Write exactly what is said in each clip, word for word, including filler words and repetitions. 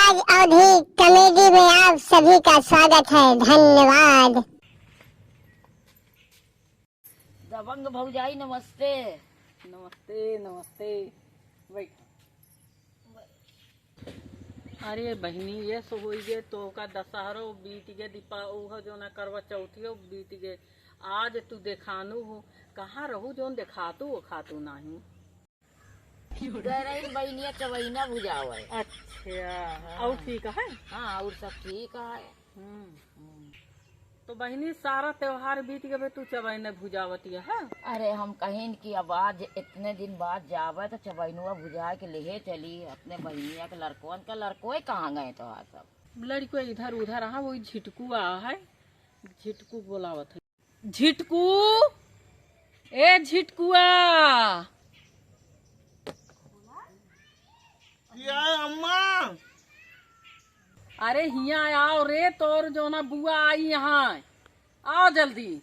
आज अवधी कॉमेडी में आप सभी का स्वागत है। धन्यवाद। दबंग भौजाई, नमस्ते। नमस्ते, नमस्ते। बैठ। अरे बहिनी, ये सो होई गे, तोहका दशहरो बीत गे, दीपा, उहो जो ना करवा चौथियो बीत गे। आज तू देखानू हो, कहाँ रहू जोन देखातू ओखातू नाही। गरई बहिनिया चवैना भुजावे। अच्छा, हाँ। और ठीक है? हाँ, और सब ठीक है। हम्म। हम्म। तो बहिनी, सारा त्योहार बीत गए, तू चवैना भुजावती है? अरे, हम कहिन कि अब आज इतने दिन बाद जावे तो चवैनुआ भुजाए के लेहे चली अपने बहिनिया के लड़कोन के। लड़कोए कहाँ गए तो आज सब? लड़को इधर उधर, हाँ, वही झिटकू आ है, झिटकू बोलावत है। झिटकू, ए झिटकुआ। क्या अम्मा? अरे हियाँ आओ रे, तोर जोना बुआ आई यहाँ, आओ जल्दी।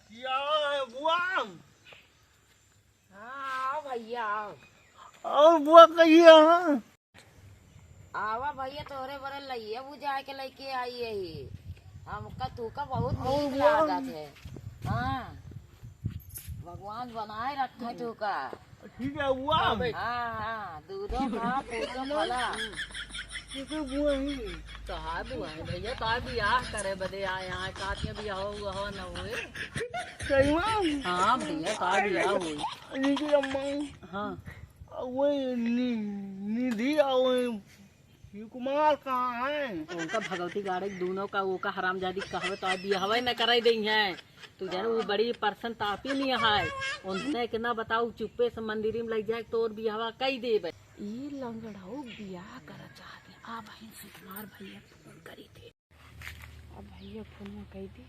क्या है बुआ? हाँ, आओ भैया, आओ। और बुआ कहिए, हाँ। आवा भैया, तोरे बरे लइया बुझाए के लइके आई यही। हमका तूका बहुत और नीक बुआ। लागत है। हाँ, भगवान बनाए रखे तूका। ठीक है बुआ। हाँ, हाँ, दूधो खा, फूटो फला। ठीक है बुआ ही। तोहार बुआ है भैया, तोहार बियाह करे बदे आए हैं, कातिया बियाह हुआ हो न हुए। सही में? हाँ भैया, तोहार बियाह हुई। ठीक है अम्मा। हाँ। वही नि-, निधि और वही शिव कुमार कहाँ हैं? उनका भगवती गाड़े के दूनों का, वो का हरामजादी कहवे तो बियाहवे न कराई देई हैं। तू जाने वो बड़ी परसन तापी नहीं है। उनसे के ना बताऊ, चुप्पे से मंदिर में लग जाए, तोर बियाहवा कई देबे। ई लंगड़ाऊ बियाह कर चाहती। आ बहिन, शिव कुमार भैया फोन करी थे। अब भैया फोनवा कई दी।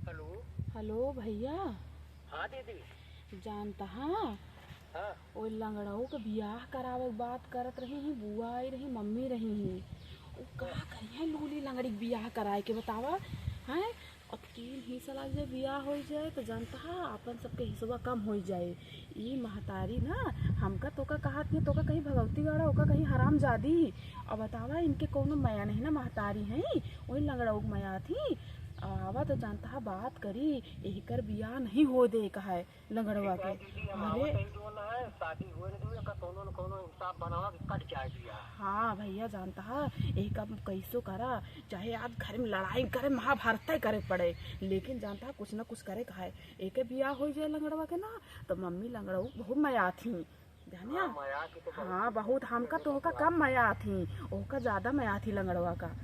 हेलो। हेलो भैया। हाँ दीदी। जानता हाँ, हाँ। ओ लंगड़ऊ के बियाह करावे के बात करत रही ही, बुआ आई रही, मम्मी रही ही। उ का करिहैं लूली लंगड़ी के बियाह कराए के बतावा, हैं? अब तीन हिस्सा लग जाए, बियाह होइ जाए, तो जानता हा, आपन सबके हिस्सा कम होइ जाए। ई महतारी ना, हमका तोका कहत नहीं, तोका कहीं भगवती गाड़ा, ओका कहीं हरामजादी। अब बतावा, इनके कौनो मया नहीं ना, महतारी हैं, वही लंगड़ऊ के मया थी। अब आवा तो जानता हा, बात करी, एहकर बियाह नहीं हो दे कहा है लंगड़वा के। अरे। शादी हुए न देवे, एकर कौनो न कौनो हिसाब बनावा के कट जाए बियाह। हाँ भैया, जानता हा, एहका कैसो करा, चाहे आज घर में लड़ाई करे, महाभारत करे पड़े, लेकिन जानता हा, कुछ न कुछ करे का है। एके बियाह होइ जाए लंगड़वा के ना, तो मम्मी लंगड़ऊ बहुत मया थी, जाने? हाँ, मया थी तो बहुत। हाँ, बहुत। हमका तोहका कम मया थी, ओका ज्यादा मया थी लंगड़वा का।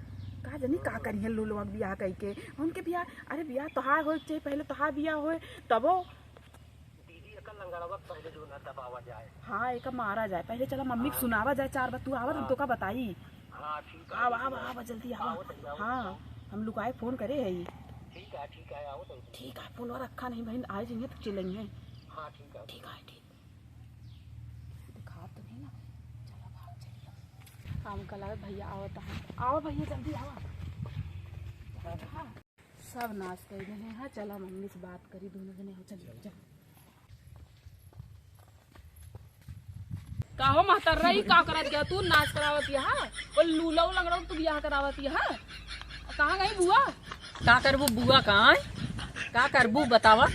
का जानी का करिहैं लूलवा के बियाह कइके। उनके बियाह, अरे बियाह तोहार होइ के चाही, पहले तोहार बियाह होए, तबो। दीदी, एकर लंगड़वा के पहले जो ना दबावा जाए। हाँ, एका मारा जाए। पहले चला मम्मी के सुनावा जाए चार बात, तू आवा, हम तोका बताई। हाँ, ठीक है, आवा, आवा, आवा, जल्दी आवा। हाँ, हम लुकाए फोन करे है। ठीक है, ठीक है, आओ तो। ठीक है, फोनवा रखा नहीं बहिन, आए जाइए तो चिल्लाइए। हाँ, ठीक है। ठीक है, ठीक। दिखा तो नहीं ना, चला भाग चलिए। काम का लगा भैया आवत है। आवा भैया, जल्दी आवा। हाँ। सब नाश कर देहे हैं। चला मम्मी से बात करी, दोनों जने हो, चल, चल। का हो महतर्रा, ई का करत गया तू? नाश करावत यहा, ओ लूला लंगड़ा तू बियाह करावत यहा। कहाँ गई बुआ? का करबू बुआ का, आय? का करबू बतावा?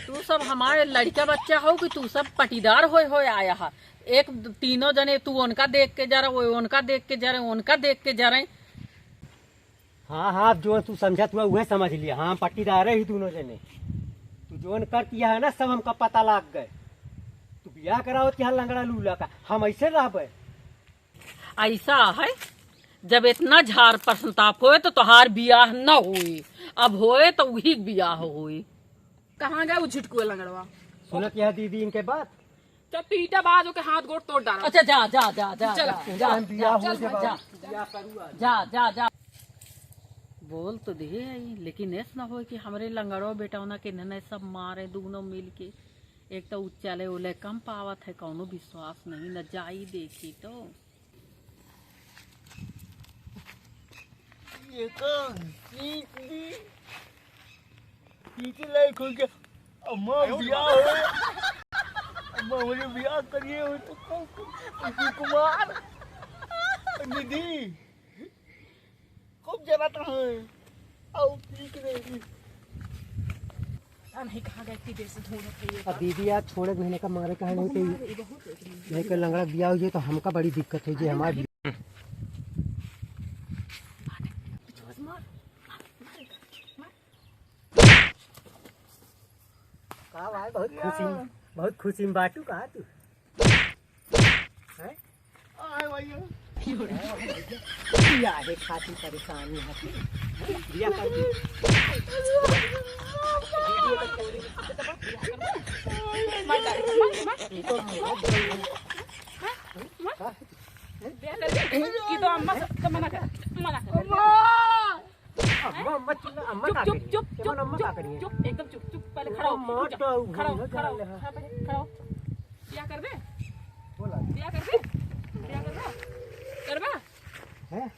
तू सब हमारे लड़का बच्चा हो कि तू सब पटीदार होए होए आया हा? एक तीनों जने तू उनका देख के जरा, वो उनका देख के जरा, उनका देख के जरा। हाँ, हाँ, अब जो तू समझत हुआ, उहे समझ लिया। हाँ, हम पट्टीदार ही दोनों जने। तू जोन कर किया है ना, सब हमका पता लाग गए। तू बियाह करावत किया लंगड़ा लूला का, हम ऐसे रहबे? ऐसा है, जब इतना झार प्रसंताप होए, तो तोहार बियाह न होए, अब होए, तो वही बियाह होए। कहाँ गए वो झिटकुआ लंगड़वा? सुनत यह दीदी इनके बात। जब पीटा बाज होके हाथ गोड़ तोड़ डाला। अच्छा, जा, जा, जा, जा, चल, जा, चल, जा, हम बियाह जा, हो चल, जाए जा। बाबू, बियाह करू आज। जा, जा, जा। बोल तो दिहे हई, लेकिन ऐस ना होए कि हमरे लंगड़ो बेटौना के इन्हने सब मारे दूनो मिल के। एक तो उ चले उले कम पावत है, कौनो विश्वास नहीं, न जाई देखी तो। ये तो सीख दी। पीछे लायक हो गया। अम्मा, बियाह हो। अम्मा, हमरे बियाह करिए हो तो कौन, कौन, कुमार, निधि, खूब जरूरत है। आओ, ठीक रही। पता नहीं कहाँ गए, इतनी देर से ढूंढत है ये अब बात। दीदी आज छोड़े महीने का मारे का है, नहीं तो मार, ये बहुत देख रही है। नहीं तो लंगड़ा बियाह हो जाए तो हमका बड़ी दिक्कत हो जाए, हमारे का भाई, बहुत खुशी में, बहुत खुशी में बाटू का तू? हैं? आए भैया। बियाहे खातिर परेशानी है। बियाह कर दी। बियाह कर दी। ई तो अम्मा से, तो मना कर, मना कर। अम्मा, अम्मा, अम्मा चुप, का चुप, करी? चुप, चुप, अम्मा का चुप, करी? चुप, एकदम चुप, चुप, पहले खड़ा हो, अम्मा, रुक जा। तो खड़ा हो, उन्होंने खड़ा हो, जान ले। खड़ा हो, खड़ा हो। बियाह करबे? बोला। बियाह करबे? बियाह करबा? करबा? हैं?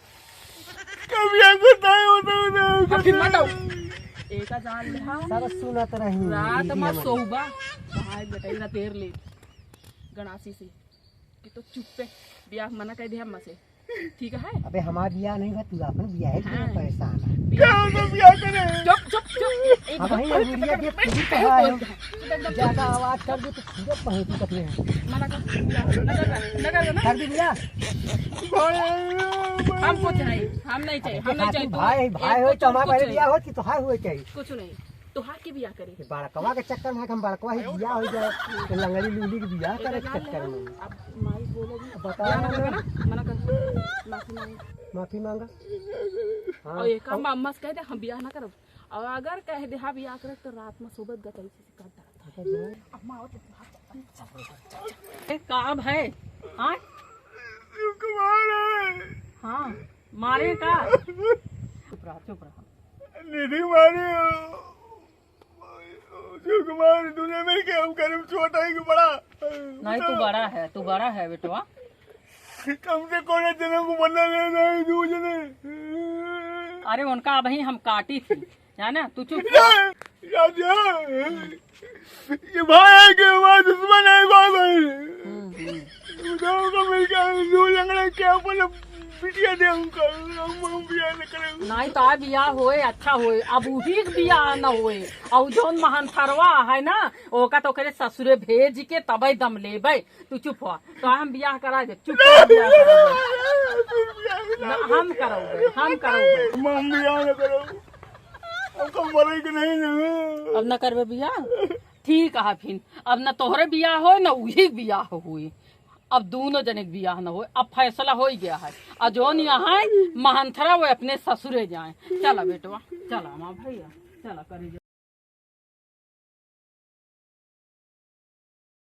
कब बियाह करता है, वो तो नहीं हम फिर मत करता। आओ। एका जान ले, हाँ। सब सुनत रही, रात दीदी मा हमारी। सोउबा, भाई बेटा, इतना देर ले, गणासी से। कि तो चुप्पे बियाह मना कर दे हम से, ठीक है? अबे हमार बियाह नहीं बा, तू अपन बियाह है, तू हाँ। परेशान है। बियाह क्या होता बियाह करे? चुप, चुप, चुप। एक अब वही बार अंगुरिया के पूरी कहा है। ज्यादा आवाज कर दे तो पूरा पहुंच सकते हैं। मना कर, ना कर, ना कर, ना। कर दी बियाह? हम कुछ नहीं, हम नहीं चाहिए, हम नहीं चाहिए। भाई, भाई हो तो हमारा पहले बियाह हो कि तोहार हुए चाहिए। कुछ नहीं। तोहार के बियाह करे। ये बड़कवा के चक्कर में हम बड़कवा ही बियाह हो जाए, तो लंगड़ी लूली के बियाह करे के चक्कर में। अब माई बोलेगी, बता बियाह ना करबे ना, मना कर, माफी मांग। माफी मांगा? हाँ। और एक काम अम्मा से कह दे, हम बियाह ना करब। और अगर कह दे, हाँ, बियाह करब, तो रात में सोबत गटई से काट डालत। अच्छा, जाए। अम्मा, आओ तो। ए, का है? हाँ? शिव कुमार है। हाँ, मारे का? चुप रहा, चुप रहा। निधि मारे हो। शिव कुमार, तूने मिल के हम करीब छोटा ही कि बड़ा। नहीं, तू बड़ा है, तू बड़ा है बेटवा। कम से कौन जने को बंदा लेना है, दो जने। अरे उनका अबही हम काटी थी, जाना, तू चुप। राजा, ये भाई है कि हमारा दुश्मन है, बाबा? हम्म, हम्म। उधर को मिल के दो लंगड़ा क्या बोले, बिटिया दे हमको, हम, हम बियाह न करें। नहीं तो आ बियाह होए, अच्छा होए, अब उही के बियाह न होए। और जौन महंथरवा है ना, ओका तो करे ससुरे भेज के तबे दम लेबे। तू चुप हो, तो हम बियाह करा दे, चुप हो, बियाह करा दे। ना, हम करौबे, हम करौबे। हम बियाह न करो, हमको मरे के नहीं ना। अब न करबे बियाह? ठीक है फिर, अब न तोहरे बियाह होए, न उही बियाह होए। अब दोनों जने के बियाह न होए, अब फैसला हो ही गया है। और जौन यहाँ है, महंथरा वो अपने ससुरे जाए। चला बेटवा, चला हमार भैया, चला करे जा।